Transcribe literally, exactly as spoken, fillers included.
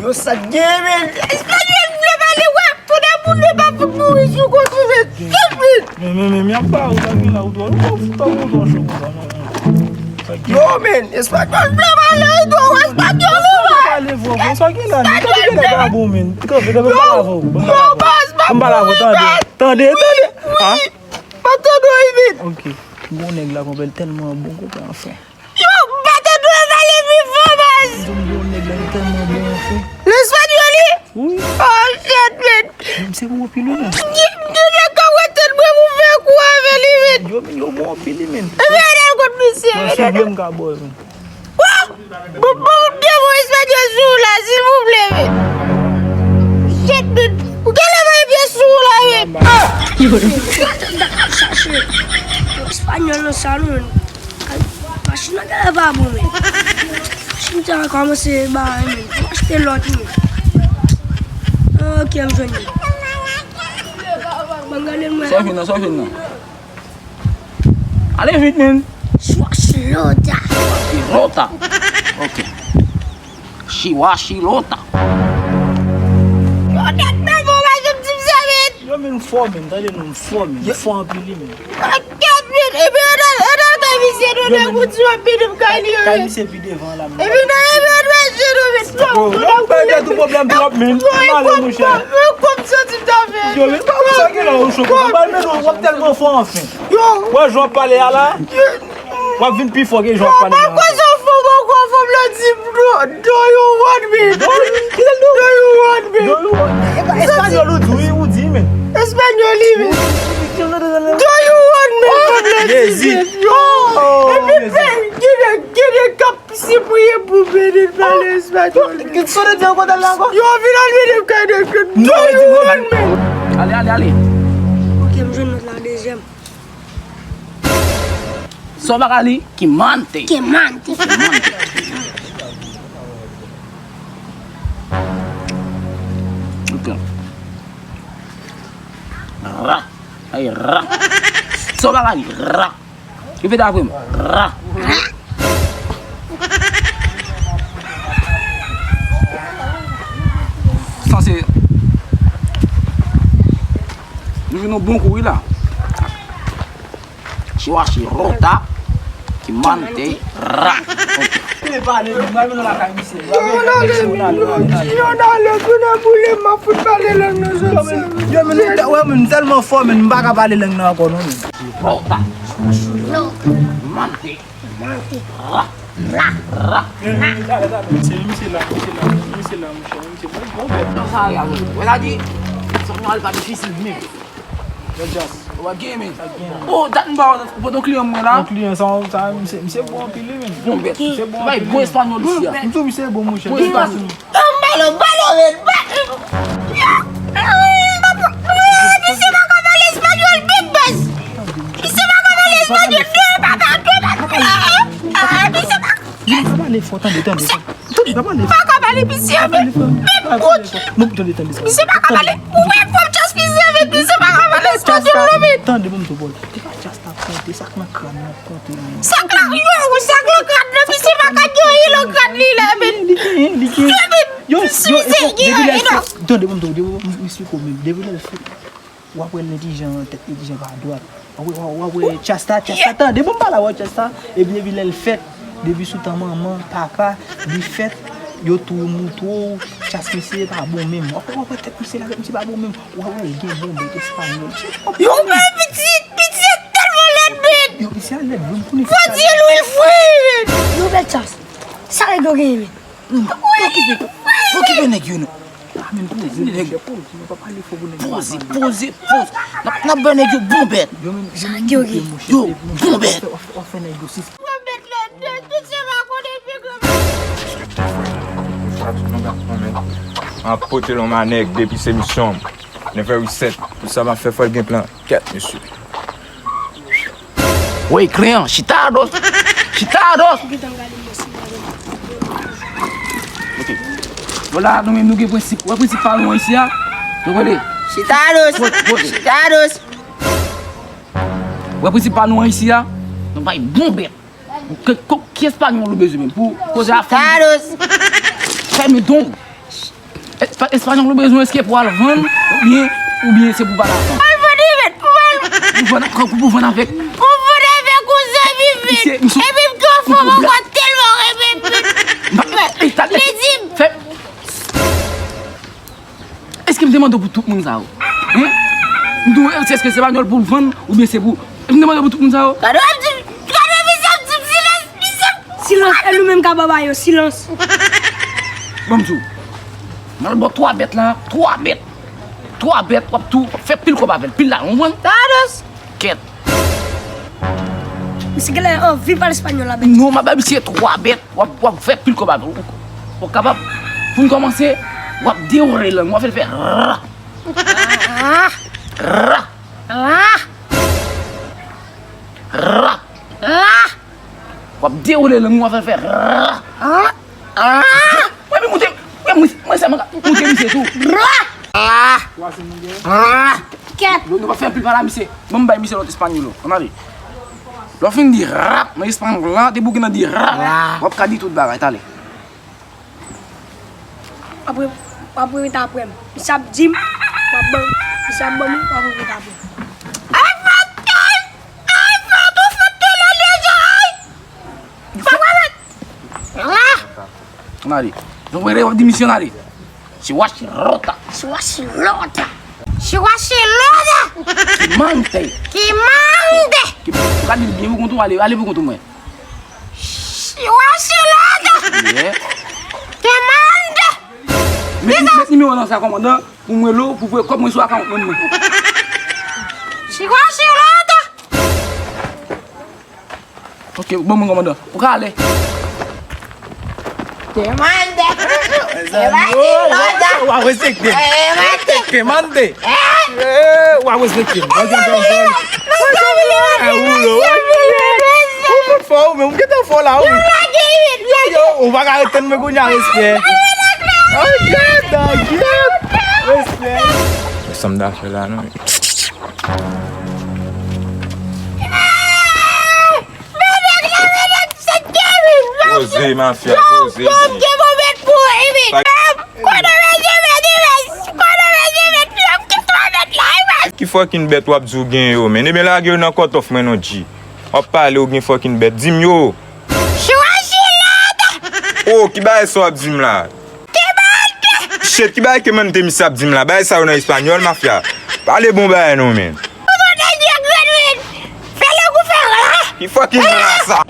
Yo, sa k gen, men? Espanyòl vle pale, wè, fò de moun yo pa fout mouri sou kont ou, men. Kèt, men. Men, men, men, men, apa ou ta gen la, ou twò, ou twò, ou twò cho konsa, non, non. Sa k gen? Yo, men, espanyòl vle pale, ou twò, espanyòl ou wè. Pale, vre, vre, sa k gen la, men? Kanpe, kanpe, pa bon, men. Kanpe, kanpe, m pale avè w. M pale avè w. M pale avè w, tande. Tande, tande. Ah. Pa tande w, men. Ok. Gon nèg la, konpè, l tèlman bon, konpè, anfen. Yo, m pa t dwe pale pi fò, baz. Yon nèg la, li tèlman bon, anfen. Lespanyòl, wi? Wi. Oh, shit, man. Men se bon anpil, wi, men. Gen, gen nèg k ap wè tèt mwen pou fè kou avè li, men. Yo, men yo bon anpil, wi, men. Epi, ann al kot misye, men. Mwen, men. Bon, bon, bon, espanyòl sou la, silvouplè, men. Shit, men. Ou genlè bay pye sou la, men. Yo, yo. Chache. Espanyòl nan salon, men. Machin nan genlè pa bon, men. Machin sa kòmanse bagay, men. Fò achte lòt, men. Ok, m jwenn li. Ban m gade, mwen. Sa w jwenn nan, sa w jwenn nan? Ale vit, men. Swachilota. Lota. Ok. Chiwa chilota. Yo, tèt mwen bon, pa janm di m sa, men. Yo, men, fò, men, tande nou, fò, men, fò anpil, wi, men. Kèt, men, epi yo nan, yo nan kay misye, nou nan kout sou ap vide m kay li yo, men. Kay misye pi devan la, men. Epi nan, epi yo dwe jwe nou, men. Yo, yo pèdi tout pwoblèm twòp, men. Ann ale, monchè. Mwen kòm soti ta fè. Yo, men, pa sa gen la, ou cho, konpè. Pral mennen w, w ap tèlman fò, anfen. Yo. Wè, jan w ap pale a la. Yo. W ap vin pi fò ke jan w ap pale la. Mwen kwè sa fò, mwen kwè fò, m la di, do, do you want me? Do, ki se do? Do you want me? Do you want? Espanyòl ou di, ou di, men. Espanyòl li, men. Do you want me? Jezi. Yo. Epi, gen de, gen de k ap sipriye pou Benin pale espanyòl. Ki sonde di ankò tèl la ankò? Yo, vin al vide kay de, do you want me? Ale, ale, ale. Ok, m jwenn lòt la, dezyèm. Sa w pa ka li, kimante. Kimante. Kimante. Ok. Ra. Ay, ra. Sa w pa ka li, ra. Repete apre m. Ra. Sa se. Nou jwenn yon bon kou, wi, la. Chiwa chirota, kimante, ra. Yo, nan lè, yo, nan lè, tounen boule, m ap fout pale lang nan zòt. Yo, men, nou, wè, men, m tèlman fò, men, m pa ka pale lang nan ankò, non, men. Chirota, kimante, ra, ra, ra. Men, men, talè, talè, misye, misye la, misye la, misye la, monchè, misye bon, bon, bèt. Sa, wè, la di, sa, nou al pa difisil, men. Yo, Jas. Ou ap gen, men. Ap gen. Oh, dat m pa wè, ou pote yon kliyan mwen la. Yon kliyan sa, sa, misye, misye bon anpil, wi, men. Bon bèt. Misye bon anpil, bon espanyòl isi a. M tou misye bon, monchè. Bon espanyòl. Balo, balo, men. Misye pa ka pale espanyòl, big buzz. Misye pa ka pale espanyòl, de papa, de papa. Misye pa Li pa pale fò, tande, tande. Tande, pa pale fò. Pa ka pale misye, men. Men, kout. Non, tande, tande. Misye pa ka pale. Ou wè, fò m chas misye, men misye pa ka pale. Tande, tande, tande. Tande, bon, m tou bòl. Te pa chas t ap konte, sa k nan kràn nan konte, men. Sa k la, yo, sa k nan kràn nan, misye pa ka gen anyen nan kràn li la, men. Li gen, li gen. Yo, yo, depi lè l fèt, tande, bon, m tou, depi, m esplike w, men. Depi lè l fèt, w ap wè l entèlijan, tèt entèlijan pa dwat. W ap wè, w ap wè, w ap wè, chasta, chasta, tande, bon, m pale avè w, chasta. Epi, epi lè l fèt, depi sou tan manman, papa, li fèt, yo tou moutwo, chas misye pa bon menm. W ap wè, w ap wè tèt misye la, tèt misye pa bon menm. W ap wè l gen bon bèt espanyòl. Yo, men pitit, pitit tèlman lèd, men. Yo, misye a lèd, wi, m konnen. Fò di l wi, fre, men. Yo, bèl chas. Sa nèg yo genyen, men. Okipe, okipe nèg yo, non. Ah, men poze, nèg. Poze, poze, poze. N ap, n ap bay nèg yo bon bèt. Yo, bon bèt. Mwen mèt lè de, tout se pa konnen pi gran. Sa tou nou gade konnen. An pote lon ma nèg depi se misyon. Nèf è wisèt. Tout sa m ap fè fò l gen plan. Kèt, mesye. Woy, kliyan, chita a dos. Chita a dos. Ok. Bon, la, nou menm, nou gen prensip. Wè prensip pa nou an isi a? Nou rele. Chita a dos. Poze, poze. Chita a dos. Wè prensip pa nou an isi a? Nou bay bon bèt. Ki, ki, ki espanyòl ou bezwen menm? Pou koze a fè. Chita a dos. Fèmen don. Espa- Espanyòl ou bezwen èske pou al vann oubyen, oubyen se pou pa la vann? Al vann li mèt, pou vann. Pou vann, pou, pou vann avèk. Pou vann avèk ou zanmi mèt. Misye, misye, epi m gen yon fanm ankò tèlman renmen mèt. Li di m. Fè. Èske m te mande w pou tout moun sa yo? Hein? M di w, èske se Espanyòl pou l vann oubyen se pou. M te mande w pou tout moun sa yo? Gade w ap di, gade misye ap di m silans, misye. Silans, e nou menm k ap anba yo, silans. Bon, m di w, m al ba w twa bèt la, twa bèt. Twa bèt, w ap tou, w ap fè pil kòb avè l, pil lajan, w konprann? Kèt. Misye genlè anvi pale espanyòl la, bèt. Non, m ap ba misye twa bèt, w ap, w ap fè pil kòb avè l. Ou, ou kapab, pou n kòmanse, w ap dewoule lang, w ap fè l fè ra. Ra. Ra. Ra. Ra. Ra. W ap dewoule lang, w ap fè l fè ra. Ra. Ra. Mwen, mwen, mwen, mwen, mwen, sèlman ka moute misye tou. Ra. Ra. Ra. Kèt. Nou, nou pa fè anpil pale a misye. Ban m bay misye lòt espanyòl. Ann ale. Lè w fin di rap nan espanyòl la, depi w gen nan di rap, w ap ka di tout bagay, talè. W ap re-, w ap repete apre m. Misye ap di m, w ap ban, misye ap ban m, w ap repete apre m. Ay, Fatou! Ay, Fatou, Fatou, la deja, ay! Sa w ap fè? La! Ann ale. Donk, w ap di misye ann ale. Chihuahua. Chihuahua. Chihuahua. Kimante. Kimante. Ki, gade l byen pou kont ou, ale, ale pou kont ou mwen. Chihuahua. Yeah. Kimante. Met, met nimewo nan sa, kòmandan, pou mwen lo, pou voye kòb mwen sou akawont mwen. Chihuahua. Ok, bon, mwen kòmandan. Ou ka ale. Kemande. Mezanmi, oh, oh, oh, w ap respekte. Kemande. Eh, w ap respekte. Mezanmi, mezanmi, mezanmi. Ou fout fò, ou menm, ou gentan fò la, wi. Yo, yo, ou pa ka ret tann mwen kounye a, respè. Ok, dog, yeah. Respè. Sa m ta fè la, non? Poze, mafya, poze. Ki fucking bèt w ap di w gen yo, men? Ebyen, lage yo nan kòtòf mwen non, G. W ap pale, ou gen fucking bèt. Di m yo. Oh, ki bagay sa w ap di m la? Shit, ki bagay kemande misye ap di m la? Bagay sa yo nan espanyòl, mafya. Pale bon bagay non, men. Ki fucking la sa?